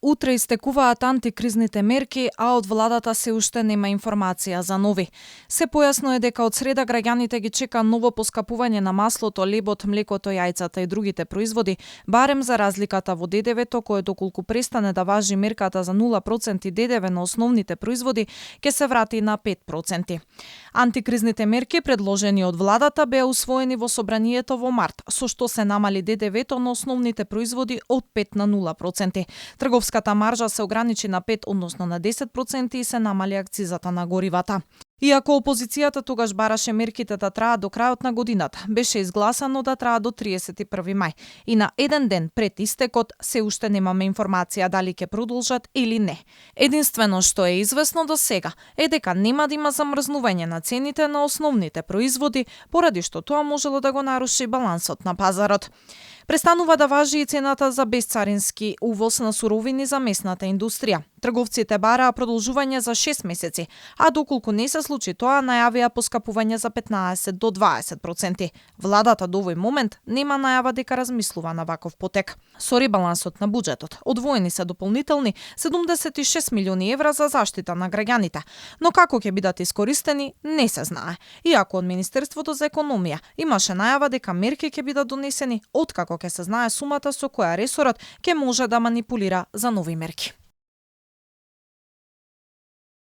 Утре истекуваат антикризните мерки, а од владата се уште нема информација за нови. Се појасно е дека од среда граѓаните ги чека ново поскапување на маслото, лебот, млекото, јајцата и другите производи, барем за разликата во ДДВ-то, кое доколку престане да важи мерката за 0% ДДВ на основните производи, ќе се врати на 5%. Антикризните мерки предложени од владата беа усвоени во собранието во март, со што се намали ДДВ-то на основните производи од 5 на 0%. Трговската маржа се ограничи на 5, односно на 10% и се намали акцизата на горивата. Иако опозицијата тогаш бараше мерките да траат до крајот на годината, беше изгласано да траат до 31 мај. И на еден ден пред истекот се уште немаме информација дали ќе продолжат или не. Единствено што е известно до сега е дека нема да има замрзнување на цените на основните производи, поради што тоа можело да го наруши балансот на пазарот. Престанува да важи и цената за бесцарински увоз на суровини за месната индустрија. Трговците бараа продолжување за 6 месеци, а доколку не се случи тоа, најавија поскапување за 15 до 20%. Владата до овој момент нема најава дека размислува на ваков потек. Со ребалансот на буџетот одвоени се дополнителни 76 милиони евра за заштита на граѓаните, но како ќе бидат искористени не се знае. Иако од Министерството за економија имаше најава дека мерки ќе бидат донесени откако ќе се знае сумата со која ресорот ќе може да манипулира за нови мерки.